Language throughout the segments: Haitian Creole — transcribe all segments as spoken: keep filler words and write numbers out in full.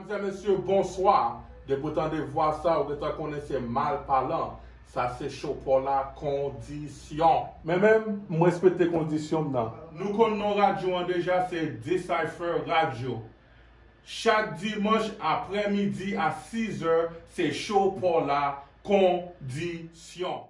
Mesye, mesye, bonswa. Depi w tande vwa sa, ou gentan konnen se Malpalan. Sa se show pa w la, Kondisyon. Men menm, m respekte kondisyon m nan. Nou konn non radyo an deja, se Decipher Radio. Chak dimanch aprèmidi a sizè, se show pa w la, Kondisyon.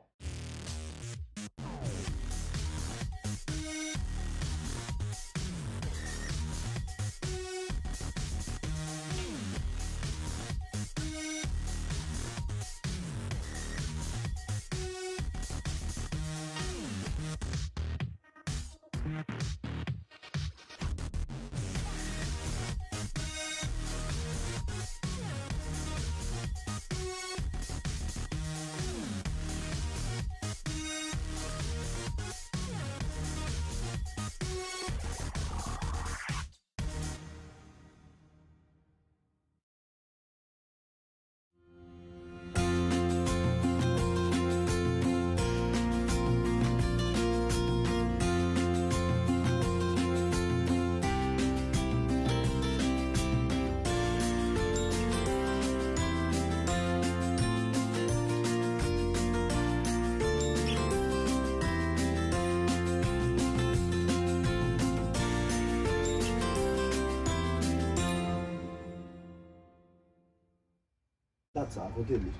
Dat sa, kote li?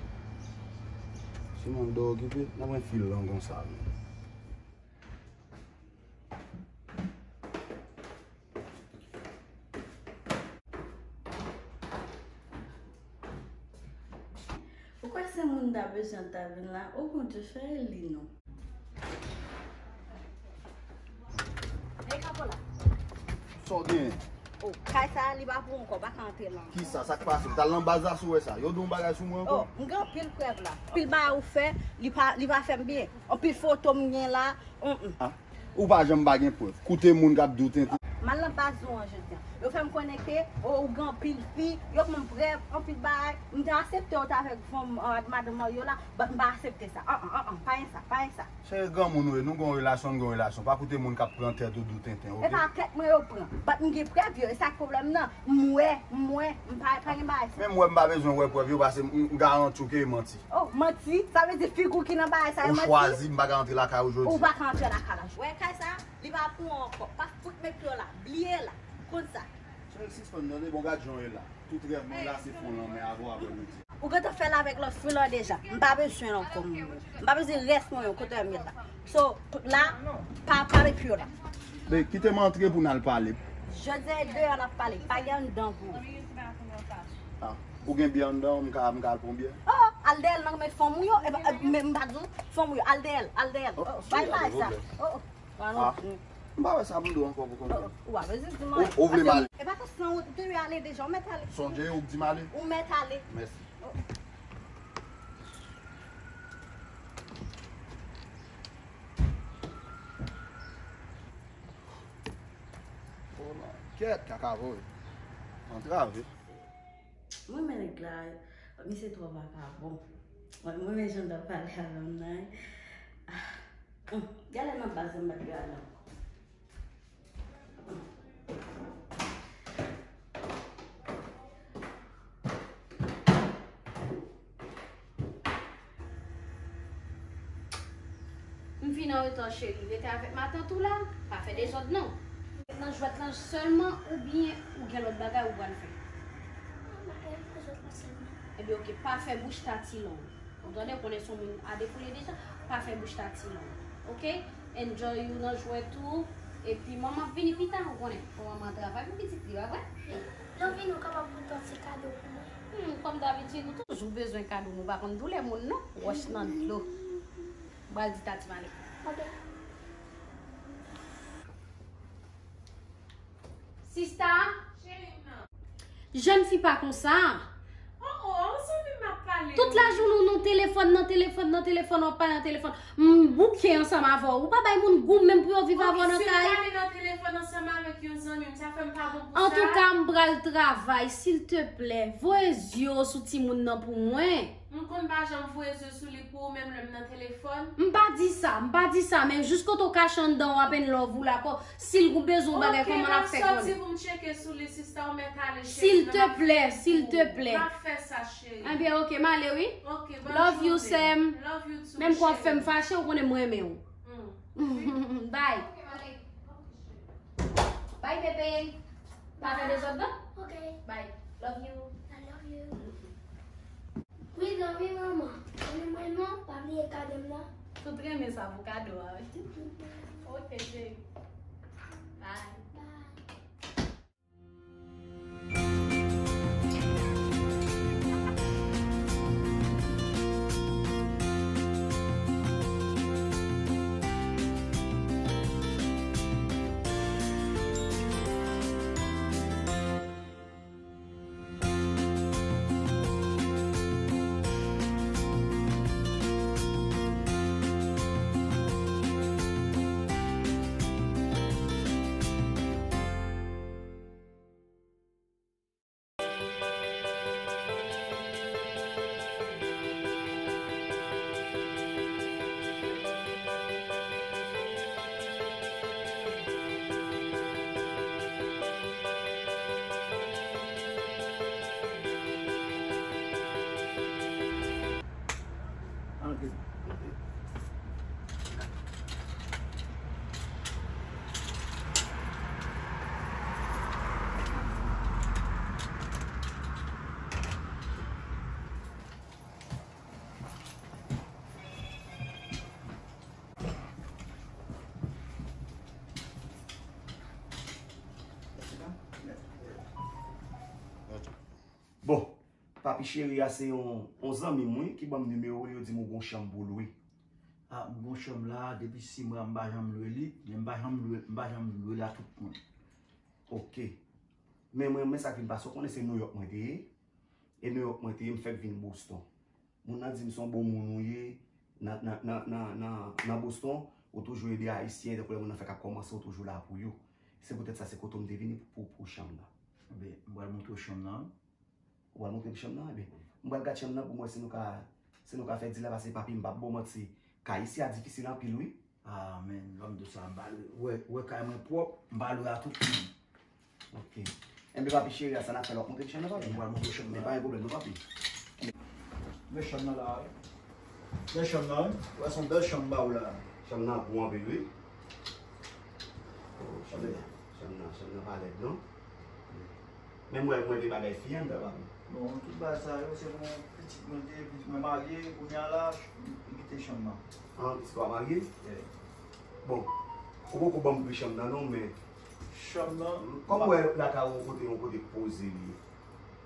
Si mwen do okipe, nan mwen fil lan konsa, men. Ou kwè se moun ta bezwen ta vin la? O Bondye, fè li non. Ey, Kapola. Sa w genyen? O, kay sa a, li pa pou ankò, pa ka antre la ankò. Kisa? Sa k pase? Ou t al nan baz la si w wè sa. Yo di w yon bagay sou mwen ankò? O, m gen anpil prèv la. Anpil bagay ou fè, li pa, li pa fè m byen. Anpil foto m gen la. Mm, mm. A, ou pa janm pa gen prèv. Koute moun k ap di w tenten. M al nan baz ou an jodi a. Yo fè m konnen ke, o, ou gen anpil fi, yo ban m prèv, anpil bagay. M te aksepte w t avèk fanm, a, madanm Mario la, but m pa aksepte sa. An, an, an, an, pa gen sa, pa gen sa. Se granmoun ou ye, nou gon relasyon, n gon relasyon. Pa koute moun k ap pran tèt ou di w tenten, oke? E pa tèt mwen yo pran. But m gen prèv yo, e sa k pwoblèm nan. M wè, m wè, m pa, pa gen bagay sa. Menm wè, m pa bezwen wè prèv yo, paske m, m garanti w ke e manti. O, manti? Sa vle di figi w ki nan bagay sa, e manti? Ou chwazi, m pa ka antre lakay ou jodi. Ou pa ka antre lakay la. Wè, kay sa, li pa pou ou ankò. Pa fout met pye w la. Bliye l la. Konn sa. Sèl sispann tande, bon, gad jan w ye la. Tout rèv mwen la, se fon lanmè avan aprèmidi. Ou gentan fè l avèk lòt fi la deja. M pa bezwen l ankò, m pa bezwen rès mwen yo kote m ye la. So, la, pa, pa met pye w la. Be, kite m antre pou n al pale. Jodi a, e deyò n ap pale. Pa gen anndan pou ou. A, ou gen byè anndan, m ka, m ka al pran byè? O, al dèyè l nan men fanm ou yo, e pa, e, men m pa di w, fanm ou yo, al dèyè l, al dèyè l. O, bay bay sa. O, o. A, m pa wè sa pou m di w ankò pou kontan. Ou pa bezwen di m anyen. Ou, ou vle m ale? E pa kesyon ou te ale deja, ou mèt ale. Sonje ou k di m ale? Ou mèt ale. Mèsi. Kèt, kaka voye. Antrave. Mwen renmen nèg la, misye twò vakabon. Mwen, mwen renmen jan l ap pale avè m nan. Ah, hum, gade nan baz la, m pa t gade ankò. M fin anreta, cheri. Rete avèk matant ou la. Pa fè dezòd, non. Nan jwèt lan sèlman oubyen ou gen lòt bagay ou pral fè? Non, m ap jwèt lan sèlman. Ebyen, oke, pa fè bouch Tati long. Ou tande, ou konnen se yon moun a defoule deja, pa fè bouch Tati long. Oke? Enjoy ou nan jwèt ou. Epi manman ap vini pita, ou konnen. Fò manman travay pou pitit li, pa vre? Lè w vini, ou kapab pote yon ti kado pou mwen. Hmm, kòm dabitid, ou toujou bezwen kado, men ou pa konn doulè moun, non. Wòch nan dlo. M pral di Tati m ale. Ok. Sista? Cheri m nan. Jèn fi pa konsa. Oh, oh, zanmi m ap pale. Tout lajounen w nan telefòn, nan telefòn, nan telefòn, w ap pale nan telefòn. M bouke ansanm avè w. Ou pa bay moun gou menm pou yo viv avè w nan kay. Si m pale nan telefòn ansanm avèk yon zanmi m, sa fè m pa bon pou sa? Antouka, m pral travay, silteplè, voye zye w sou timoun nan pou mwen. M konn pa janm voye zye sou li pou ou, menm lè m nan telefòn. M pa di sa, m pa di sa, men jis kote w kache anndan w, apenn love ou la, kò, si l gon bezwen yon bagay, kòman l ap fè konnen? Ok, m ap sòti pou m tcheke sou li, sista, ou mèt ale, cheri. Silteplè, silteplè. M ap fè sa, cheri. Ebyen, ok, m ale, wi. Ok, bòn jounen. Love you, sè m. Love you too, cheri. Menm kò w ap fè m fache, ou konnen m renmen w. Hmm. Bye. Bye, bebe. Pa fè dezòd, non? Ok. Bye. Love you. I love you. Wi, love you, manman. Renmen mwen, non? Pa bliye kado m nan. Tout renmen sa pou kado a, wi. Ok, cheri. Bye. Bye. Bon, papi cheri a se yon, yon zanmi m, wi, ki ban m nimewo l, yo di m ou gon chanm pou lwe. A, m gon chanm la, depi sis mwa m pa janm lwe li, men m pa janm lwe, m pa janm lwe l a tout moun. Ok. Men mwen, men sa k vin pase, ou konnen se Nouyòk mwen te ye. E Nouyòk mwen te ye, m fèk vin Boston. Moun nan di m se yon bon moun ou ye, nan, nan, nan, nan, nan, nan Boston, ou toujou ede Ayisyen, tankou lè moun nan fèk ap kòmanse, ou toujou la pou yo. Se poutèt sa, se kote w m te vini pou, pou, pou chanm nan. Ebyen, m pral montre w chanm nan. Ou pral montre m chanm nan, ebyen. M pral gad chanm nan pou m wè si nou ka, si nou ka fè dil la, paske papi, m p ap ba w manti. Kay isi a difisil anpil, wi. A, men, lòm di w sa, m pa lwe. Ou wè, ou wè kay mwen pwòp, m pa lwe a tout moun. Ok. Enben, papi cheri, a sa n ap fè la, w ap montre m chanm nan, papi? M pral montre w chanm nan. Men pa gen pwoblèm, non, papi. Men chanm nan la, wi. Men chanm nan, wi. Ou wè, se yon bèl chanm m ba ou la. Chanm nan gwo anpil, wi. Oh, chanm nan, chanm nan, chanm nan pa lèd, non. Men mwen, mwen te bagay fi anndan, papi. Bon, tout bagay sa yo, se pou pitit mwen te, pitit mwen marye, kounye a la, m kite chanm nan. An, pitit ou a marye? Yeah. Bon, ou poko ban m pri chanm nan non, men. Chanm nan? Kòm ou wè lakay ou kote yon kote k poze li ye.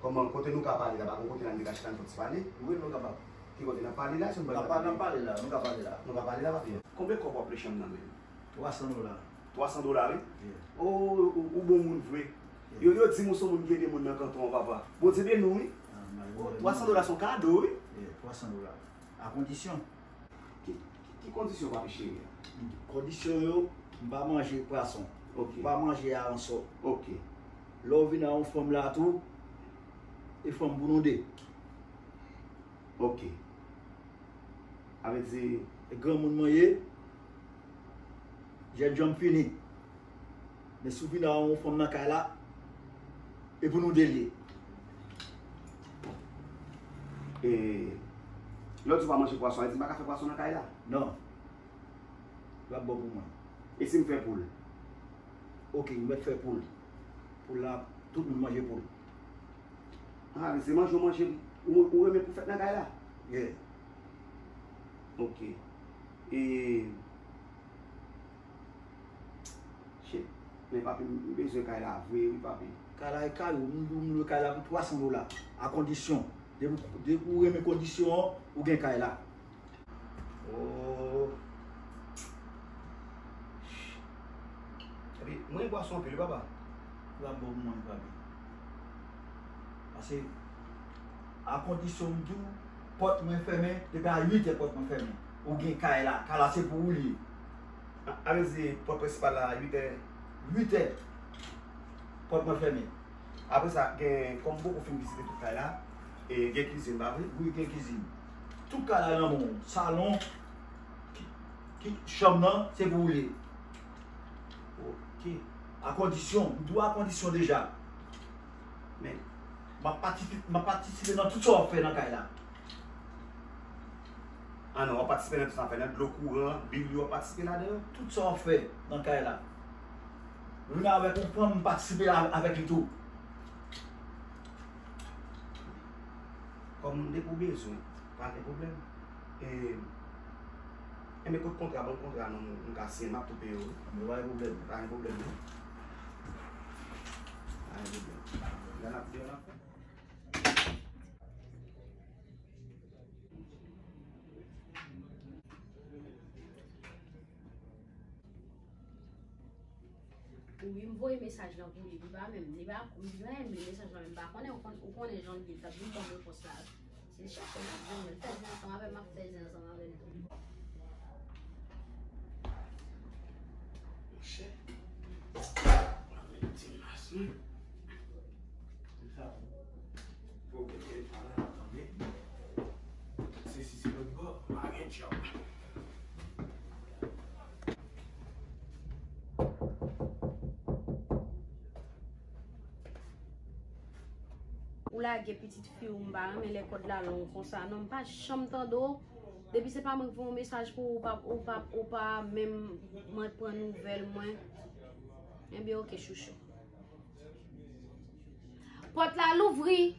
Kòman kote nou ka pale la, pa gon kote la nou te ka chita nou fè ti pale? Wi, nou kapab. Ki kote n ap pale la, si nou pale la? N ap pale la, nou ka pale la. Nou ka pale la, papi. Konbyen kòb w ap lwe chanm nan menm? Twa san dola. Twa san dola, wi? Yeah. Oh, ou, ou bon moun vre. Yeah. Yo, yo di m ou se yon moun ki ede moun nan kanton an, papa. Bondye beni w, wi. Ah, m ba yo. Oh, twa san dola se yon kado, wi. Yeah, twa san dola. A kondisyon. Ki, ki, ki kondisyon, papi cheri a? Kondisyon yo, m pa manje pwason. Ok. M pa manje aransò. Ok. Lè w vin a yon fanm la tou, e fanm pou nou de. Ok. A vle di, e granmoun mwen ye, jènjan m fini. Men si w vin a yon fanm nan kay la, e pou nou de l ye. E, lè w di w pa manje pwason, sa vle di m pa ka fè pwason nan kay la? Non. L ap bon pou mwen. E si m fè poul? Ok, ou mèt fè poul. Poul la, tout moun manje poul. Ah, se manje w manje, ou, ou renmen pou fèt nan kay la? Yeah. Ok. E, shit. Men papi, m bezwen kay la vre, wi, papi. Kay la e kay ou, m, m lwe kay la pou twa san dola. A kondisyon. Depi, depi ou renmen kondisyon an, ou gen kay la. Oh. Epi, mwen bwason anpil, wi, papa. L ap bon pou mwen, papi. Paske, a kondisyon m di w, pòt mwen fèmen, depi a uit è pòt mwen fèmen. Ou gen kay la, kay la se pou ou li ye. A, a vle di pòt prensipal la, uit è? Uit è. Pòt mwen fèmen. Apre sa, gen, kòm m poko fin vizite tout kay la, e gen kizin, pa vre? Wi, gen kizin. Tout kay la nan men w. Salon, ki, ki, chanm nan, se pou ou li ye. Ok. A kondisyon, m di w a kondisyon deja. Men, m ap patisipe, m ap patisipe nan tout sa w ap fè nan kay la. Ah non, w ap patisipe nan tout sa w ap fè, nan dlo kouran, bil yo, w ap patisipe ladan yo? Tout sa w ap fè nan kay la. Vin avèk yon fanm, m patisipe a-, avèk li tou. Kòm depi w bezwen, pa gen pwoblèm. E, enben, kot kontra, ban m kontra non, m ka siyen, m ap tou peye w wi. Anben, pa gen pwoblèm. Pa gen pwoblèm non. Pa gen pwoblèm. Lè n ap, lè n ap fè. Wi, m voye mesaj lan pou li, li pa menm, li pa, li pa menm li mesaj lan, men m pa konnen, ou konn-, ou konnen jan l ye, l t ap vin ban m repons la. Si l chèche l, l ap jwenn mwen, l fè zen ansanm avè m, m ap fè zen ansanm avè l tou. Monchè, mwen menm ti mas mwen. Sa pwoblèm telefòn nan, tande. Se si se lòt bò, pa gen djòb. Ou lage pitit fi w, m pa renmen lè kòd la long konsa non, m pa janm tande w. Depi se pa mwen ki voye yon mesaj pou ou, ou pa, ou pa, ou pa menm mwen pran nouvèl mwen. Ebyen, oke, chouchou. Pòt la louvri.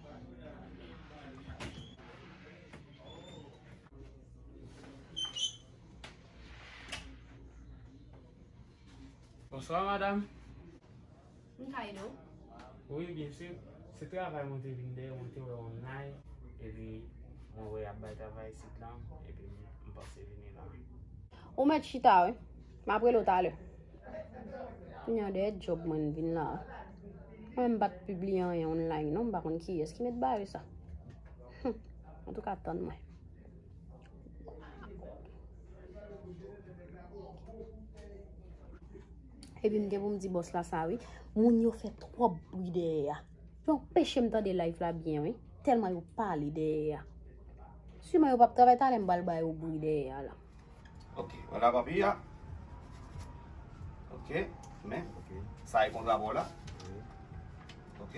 Bonswa, madanm. M ka ede w? Wi, byen si. Se travay mwen te vin dèyè, mwen te wè yon nay, epi mwen wè y ap bay travay isit la, epi m, m panse vini la. Ou mèt chita, wi. M ap rele w talè. Kounye a dèyè djòb mwen m vin la. Mwen m pa t pibliye anyen online non, m pa konn kiyès ki mèt bare sa. Humm. Antouka, tann mwen. Epi m gen pou m di bòs la sa wi. Moun yo fè twòp bri dèyè a. Yo anpeche m tande live la byen wi. Tèlman yo pale dèyè a. Siman yo p ap travay talè m pral ba yo bri dèyè a la. Ok, vwala papi a. Ok, men. Ok. Sa e kontra pa w la. Wi. Ok.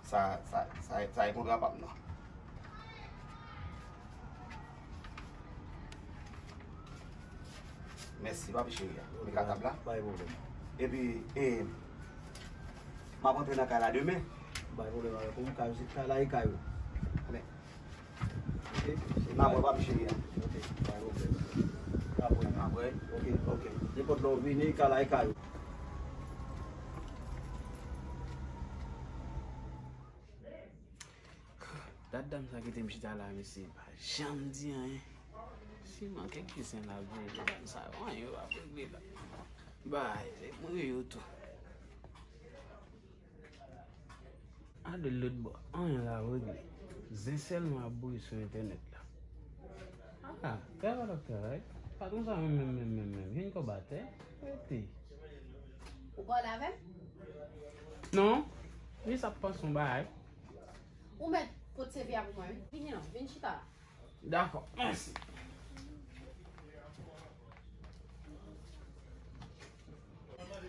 Sa, sa, sa, sa e kontra pa m nan. Mèsi, papi cheri a. Ok, men katab la. Pa gen pwoblèm. Epi, e, m ap antre nan kay la demen. Pa gen pwoblèm avèk ou, kay, kay la e kay ou. Men. Ok, se pa bon, papi cheri a. Ok, pa gen pwoblèm. Apre. Apre. Ok, ok. Nenpòt lè w vini, kay la e kay ou. Dat dam sa kite m chita la, mesye, pa janm di anyen. Siman, kèk jou sen la vini, dam sa yo, anyen yo ap regle la. Bay, se mwen yo tou. Ale lòt bò, anyen la regle. Zen sèlman ap bouyi sou entènèt la. Ah, travay l ap travay. Patwon sa menm, menm, menm, menm, menm. Vin kòb atè. Rete. Ou pale avè m? Non. Jis ap panse yon bagay. Ou mèt pot C V a pou mwen, wi. Vini non, vin chita la. Dakò, mèsi.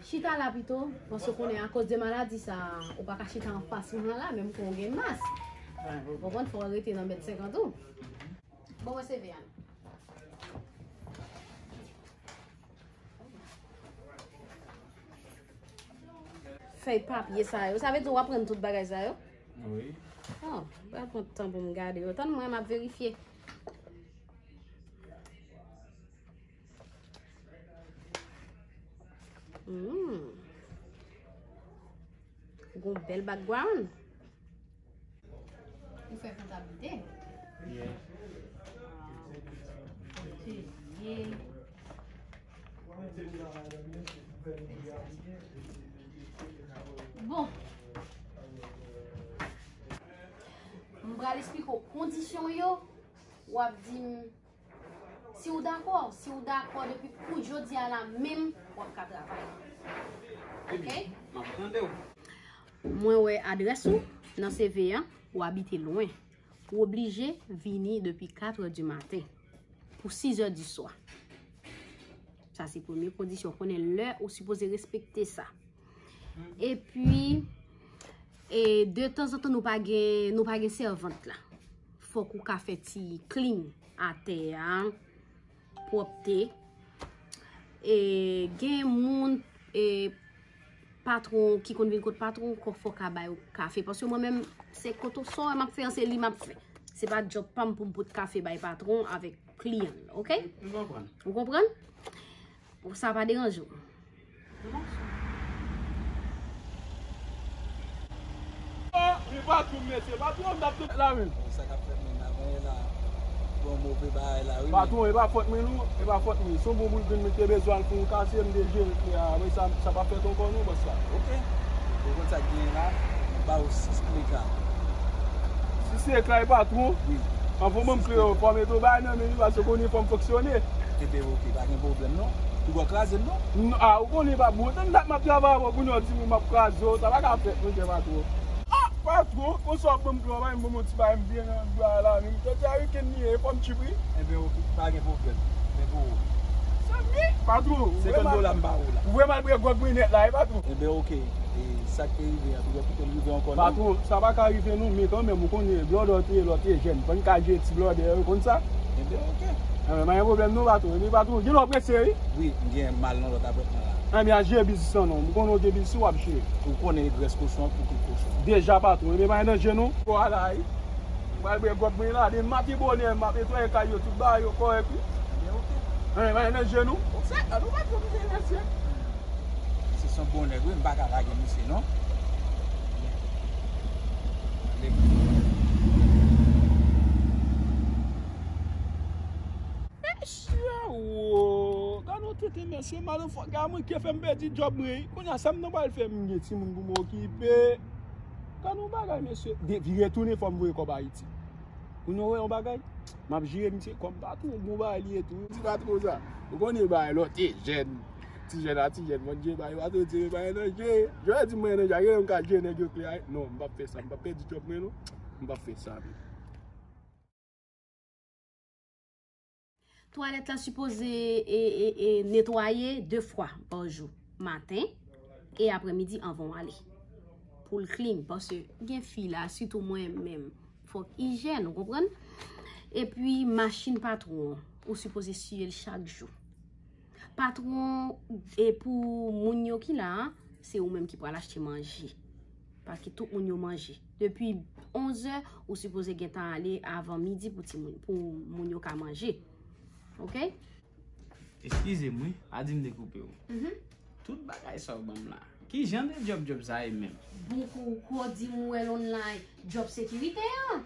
Chita la pito, paske w konnen akoz de maladi sa, ou pa ka chita anfas mwen la, menm ke w gen mas. Ou konprann, fò w rete nan mèt senkant ou. Bon, mwen seve a. Fèy papye sa yo. Sa vle di w aprann tout bagay sa yo? Wi. Oh, pral pran tan pou m gade yo. Tann mwen, m ap verifye. Hmm. Gon bèl background. Ou fè kontablite? Yeah. Wow. Kote ye? Bon. M pral esplike w kondisyon yo. W ap di m si w dakò. Si w dakò, depi pou jodi a la menm, w ap ka travay. Ok? M ap tande w. Mwen wè adrès ou nan C V a, ou abite lwen. Ou oblije vini depi katrè di maten pou sizè di swa. Sa se premye kondisyon. Konnen lè ou sipoze respekte sa. Epi, e, de tanzantan nou pa gen, nou pa gen sèvant la. Fòk ou ka fè ti clean atè a, pwòpte. E, gen moun, e, patwon ki konn vin kot patwon, kò fò ka bay ou kafe. Paske mwen menm, se kote w sò, m ap fè an, se li m ap fè. Se pa djòb pa m pou m pot kafe bay patwon avèk kliyan, oke? M konprann. Ou konprann? Sa pa deranje w. Oh, li pa tou mesye, pa tou m t ap tou la menm. Sa k ap fèt menm la, konnen la. Bon, move bagay la, wi. Patwon, e pa fòt mwen non, e pa fòt mwen. Se yon bon boul grenn mwen te bezwen al fè yon kase, m te jere kle a. Apre sa, sa pa fèt ankò non, bòs la. Ok. Ou konn sa k genyen la, m ba ou sis kle ka. Si se kay patwon, wi. Anvan ban m kle yo, fò m mete w bay nan men li, paske w konnen fò m fonksyone. Enben, ok, pa gen pwoblèm non. Ou pral kraze m non? Non, a, ou konnen pa bon. Tann dat m ap travay avè w, kounye a w di m w ap kraze w, sa pa ka fèt, monchè patwon. Ah, patwon, konsa w ap ban m kle w, pa menm ban m yon ti bay, m vye nan bra la, menm. Tande a wikenn li ye, fò m tchip wi. Enben, ok, pa gen pwoblèm. Men pou ou. Zanmi, patwon, ou vrèman, ou vrèman al bwè gwòg mwen nèt la, wi, patwon. Enben, ok. E sa k te rive a, pou yo kite l rive ankò non? Patwon, sa pa ka rive non, men kanmenm, ou konnen, blòdè w te ye lè w te jèn. Fò n ka jere ti blòdè yo, ou konn sa? Enben, ok. Enben, pa gen pwoblèm non, patwon. Enben, patwon, gen lè w prese, wi? Wi, m gen mal nan lòt apatman la. Enben, al jere biznis lan non. M konnen w gen biznis w ap jere. Ou konnen grès kochon an pou kout kochon. Deja, patwon. Enben, pa gen danje non. Bon, ala, wi. M pral bwè gwòg mwen la, demen maten bonè, m ap netwaye kay yo, tout bagay yo kòrèk, wi. Enben, ok. Enben, pa gen danje non. Bon, sa, an nou pa twò mizè, mesye. Se son bon nèg, wi, m pa ka lage misye, non. Mesye, wo, gade yon tete, mesye, motherfucker, mwen ki fè m pèdi djòb mwen, wi. Kounye a, sa m nan pral fè, m gen timoun pou m okipe. Gade yon bagay, mesye, de, vire tounen, fò m voye kòb Ayiti. Kounye a, w wè yon bagay, m ap jere misye kòm patwon, bon bagay li ye tou. Ti patwon sa, ou konnen bagay lè w te jèn. Ti jèn a ti jèn, mwen jere bagay, patwon di bagay nan je. Jodi mwen nan je, a gen lè m ka jere nèg yo kle a, non, m p ap fè sa, m p ap pèdi djòb mwen non, m p ap fè sa menm. Twalèt la sipoze e, e, e, netwaye de fwa pa jou, maten e aprèmidi anvan w ale. Pou l clean, paske gen fi la, sitou mwen menm, fòk ijèn, ou konprann? Epi machin patwon an, ou sipoze siye l chak jou. Patwon, e pou moun yo ki la a, se ou menm ki pral achte manje. Paske tout moun yo manje. Depi onz è, ou sipoze gentan ale avan midi pou timoun, pou moun yo ka manje. Oke? Eskize m, wi, pa di m dekoupe w. Mhm. Tout bagay sa w ban m la, ki jan de djòb djòb sa ye menm? Bon, kou, kou w di m ou wè l online, djòb sekirite an.